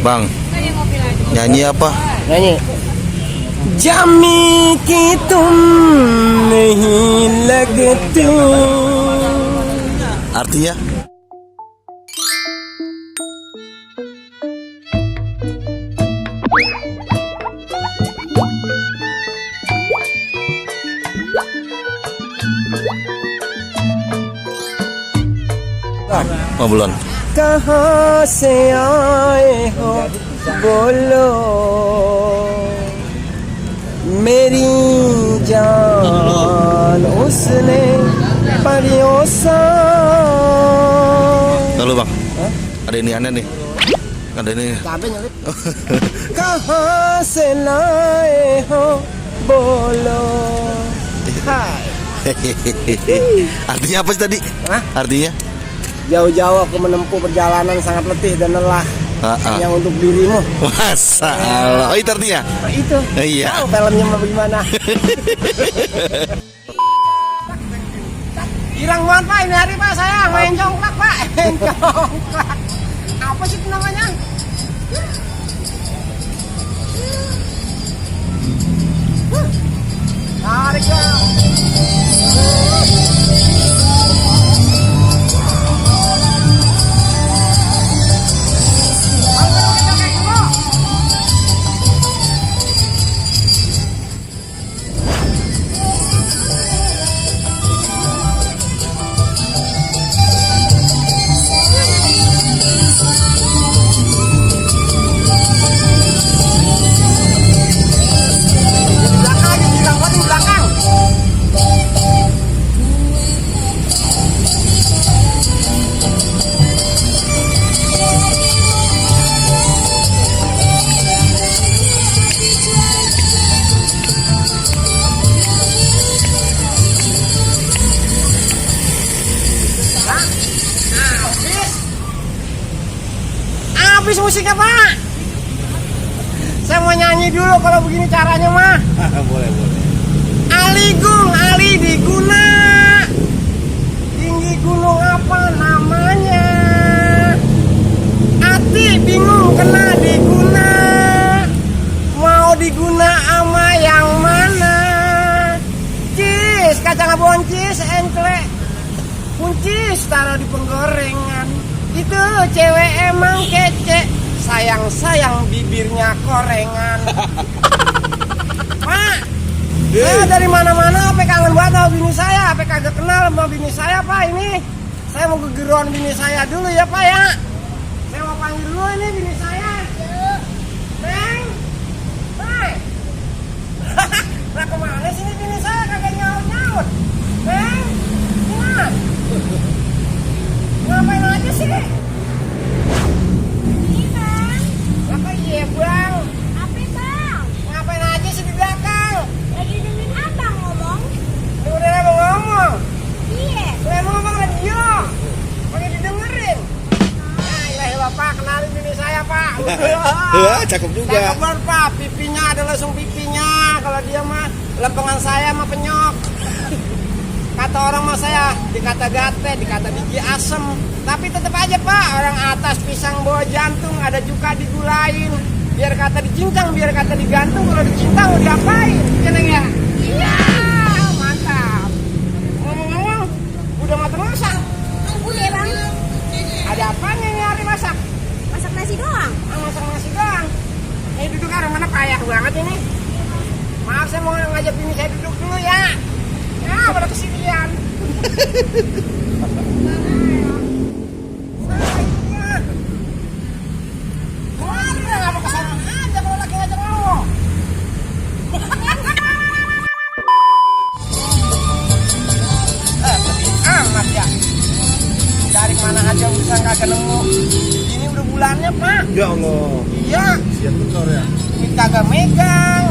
Bang, nyanyi apa? Nyanyi. Jami ki tum nahi lagte. Artinya? Oh, belum. Kahan se aaye ho bolo, meri jaan usne pariosa. Lalu bang, ada ini aneh nih. Ada ini. Cabe nyelip. Kahan se laaye ho bolo. Hai. Artinya apa sih tadi? Hah? Artinya? Jauh-jauh aku menempuh perjalanan sangat letih dan lelah. Hanya untuk dirimu. Masa Allah. Oh, itu artinya? Oh, itu. Iya. Tahu filmnya mau bagaimana? Girang banget Pak, ini hari Pak saya main jongklak Pak. Main jongklak. Apa sih itu namanya? Tarik dong. Habis musiknya Pak. Saya mau nyanyi dulu kalau begini caranya mah. Boleh. Aligung, Ali diguna. Tinggi gunung apa namanya? Ati bingung kena diguna. Mau diguna ama yang mana? Cis, kacang abon cis, enclek. Kuncis taruh di penggorengan. Itu cewek emang kece. Sayang bibirnya korengan. Pak, saya dari mana-mana apa kangen banget sama bini saya. Apa kagak kenal sama bini saya Pak ini. Saya mau gegeruan bini saya dulu ya Pak ya. Saya mau panggil dulu ini bini saya. Bang, hai. Nah kemana sih ini bini saya kagak nyaut-nyaut. Bang, gimana? Ngapain aja sih? Ini Bang. Apa iya Bang? Apa Bang? Ngapain aja sih di belakang? Lagi dengerin Abang ngomong. Lu udah mau ngomong? Iya. Lu emang ngomong radio? Pakai didengerin? Nah ilahi Bapak, kenalin bini saya Pak. Cakep juga. Cakep banget Pak, pipinya ada langsung pipinya. Kalau dia mah lempengan saya mah penyok. Kata orang mah saya dikata gate, dikata biji asem. Tapi tetap aja Pak, orang atas pisang bawa jantung, ada juga digulain. Biar kata dicincang, biar kata digantung. Kalau dicincang mau diapain? Ya Neng ya? Iya, mantap. Ngomong-ngomong, udah matang masak? Udah Bang. Ada apanya ini hari masak? Masak nasi doang. Masak nasi doang. Ini duduk orang mana payah banget ini. Maaf saya mau ngajak bini saya duduk dulu ya. Ya, pada kesinian. Ngapa kesana aja kalau lagi ngajak ngomong. Amat ya. Dari mana aja bisa kagak nemu. Ini udah bulannya Pak. Ya Allah. Iya. Siap betul ya. Ini kagak megang.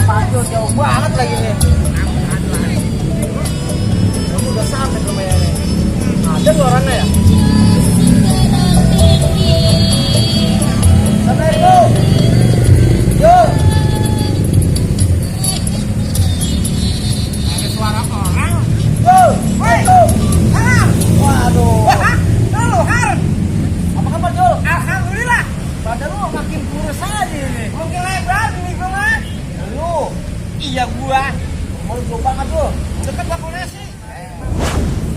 Aduh, jauh banget lagi nih. Kamu udah sampai ke rumahnya nih. Ada luarannya ya? Assalamualaikum. Yo. Ada suara orang. Mau jauh banget tuh. Dekat Bakunasi.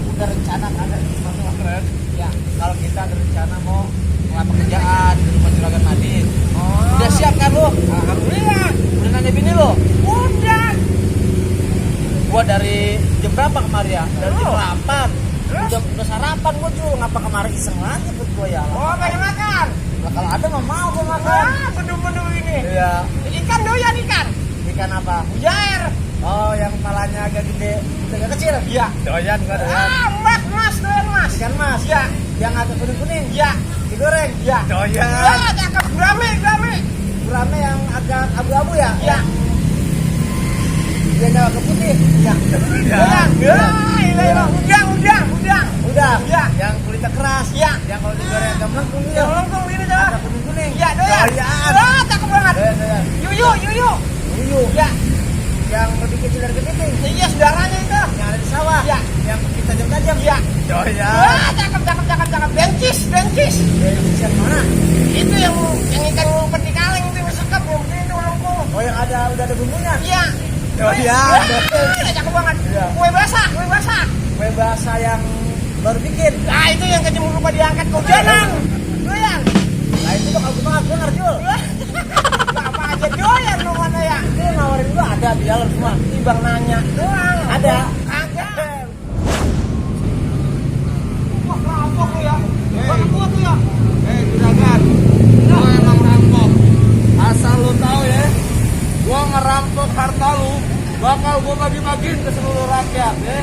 Udah rencana kagak sesuatu keren. Ya, kalau kita ada rencana mau ngelamar kerjaan di rumah Juragan Madin. Oh. Udah siap kan lu? Alhamdulillah. Udah nanya bini lu? Udah. Gua dari jam berapa kemarin ya? Dari jam Oh. 8. Terus? Udah sarapan gua tuh. Ngapa kemarin iseng aja buat gua ya? Oh, banyak makan. Lah, kalau ada mah mau gua makan. Wah, menu-menu ini. Iya. Ikan doyan ikan. Ikan apa? Jair. Oh, yang palanya agak gede, agak kecil. Iya. Doyan gua doyan. Ah, mas doyan mas. Ikan mas. Iya. Yang agak kuning-kuning. Iya. Digoreng. Iya. Doyan. Wah, cakep. Gurame. Gurame yang agak abu-abu ya? Iya. Dia agak putih. Iya. Doyan. Ya, iya. Udang. Udah. Iya. Yang kulitnya keras. Iya. Yang kalau digoreng agak melengkung Yang ya. lengkung ini dah. Agak kuning-kuning. Iya, doyan. Doyan. Wah, cakep banget. Doyan. Yuyu. Yuyu. Iya. Yang lebih kecil dari kepiting. Iya, saudaranya itu. Yang ada di sawah. Iya. Yang kita tajam-tajam. Iya. Doyan. Wah, cakep. Bencis. Yang mana? Itu yang ikan ngumpet di kaleng itu yang sekep yang itu lengkung. Oh, yang udah ada bumbunya. Iya. Doyan. Wah, cakep banget. Iya. Kue basah. Kue basah yang baru bikin. Nah, itu yang kejemur lupa diangkat kehujanan. Doyan. Nah, itu bakal banget gue ngerti lu. Apa aja doyan lu mana ya? Dia nawarin gua ada di dalam semua. Ibang nanya doang. Ada. Kagak. Wah, rampok lu ya. Wah, gua tuh ya. Juragan, gua emang rampok. Asal lu tahu ya, gua ngerampok harta lu, bakal gua bagi-bagiin ke seluruh rakyat ya.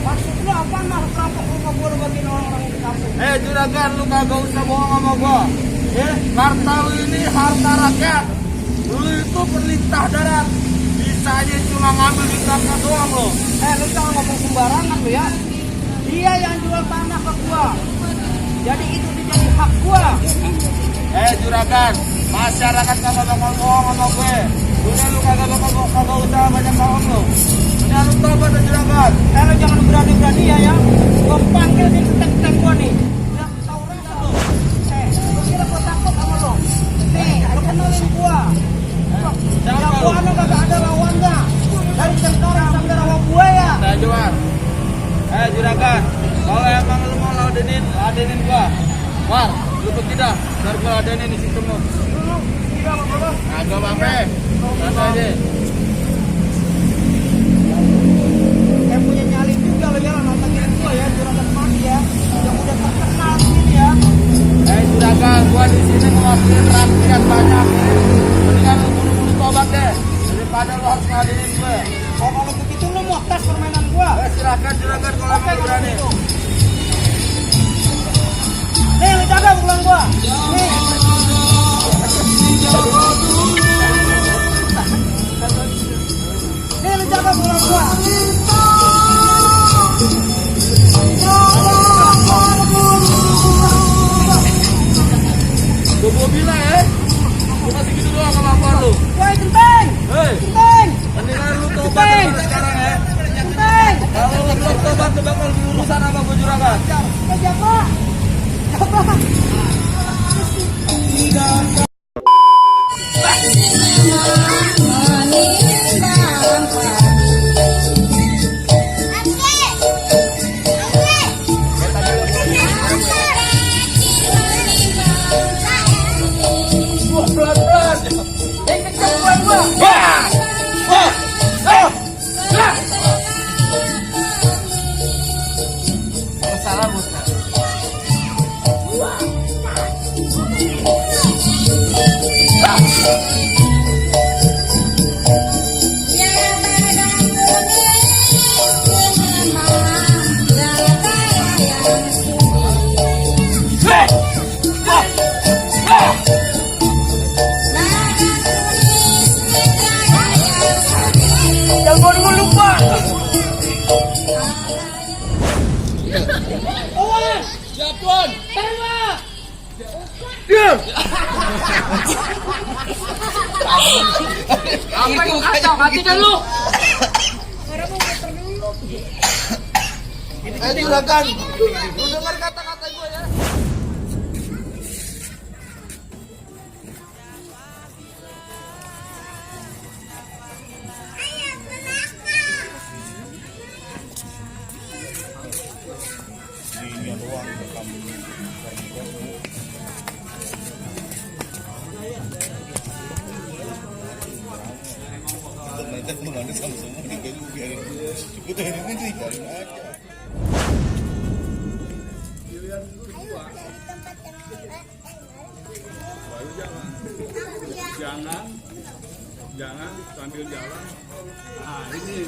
Maksud lu apa mah rampok rumah gua lu bagiin orang-orang di kampung? Juragan, lu kagak usah bohong sama gua. Ya, harta lu ini harta rakyat. Lu itu perlintah darat. Bisanya cuma ngambil di kakak doang lo. Lu jangan ngomong sembarangan lu ya. Dia yang jual tanah ke gua. Jadi itu jadi hak gua. Juragan, masyarakat kagak bakal bohong sama gue. Udah lu kagak usah banyak bohong lu. Udah lu tobat ya, Juragan. Lu jangan berani-berani ya. Gua panggil nih ketek-ketek gua nih. Ya, tahu rasa lu. Lu kira gua takut sama lu? Nih, lu kenalin gua. Yang gua kagak ada lawannya. Dari tentara sampai rawa buaya. Nah, Juan. Juragan, kalau emang lu mau ladenin gua, War, lu tidak, biar gua ladenin di situ lu. Tidak apa-apa. Agak bangke, santai aja. Yang punya nyali juga lo ya, nontonin gua ya, juragan mati ya. Yang udah terkenal sini ya. Juragan, gua di sini mewakili rakyat banyak. Mendingan lu buru-buru tobat deh, daripada lu harus ladenin gue. Oh, kalau begitu lu mau tes permainan gua. Silakan Juragan kalau emang lu berani. Nih, lu jaga pukulan gua. Nih. Nih, lu jaga pukulan gua. Gua bilang ya, gua kasih gitu doang sama apa lu. Woi, genteng. Hei, Genteng. mendingan lu tobat daripada sekarang ya. Genteng. Kalau lu belum tobat, lu bakal berurusan sama gua Juragan. Siapa? Pelan-pelan. Kenceng gua. Wah! Wah! Ah! Ah! Salah bos. Yang gua dulu lupa. Siap, Tuan. Apa yang kacau? Mati dah lu. Juragan, lu dengar kata-kata gue ya. Udah ini tinggalin aja. Pilihan kedua, baru jangan sambil jalan. Nah ini.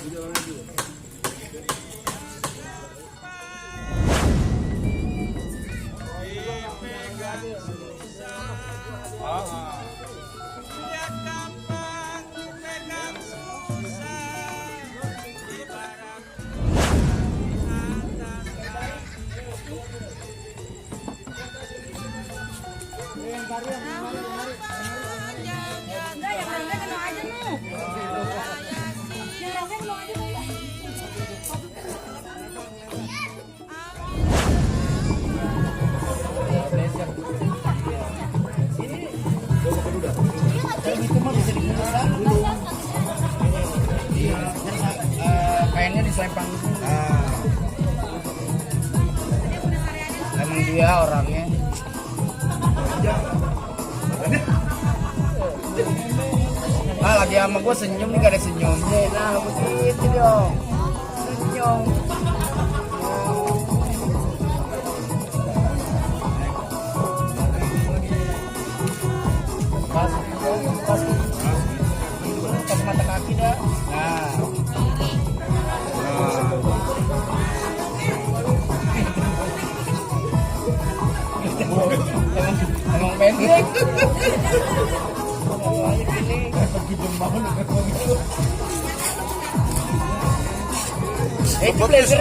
Jalan lagi. Enggak, yang lainnya kena aja nu. Yang lainnya kena aja nu. Kainnya diselempang. Emang dia orangnya. Lagi sama gue senyum nih, gak ada senyumnya. Nah begitu dong, senyum. Pas mata kaki dah. Nah. Emang pendek. Itu blazer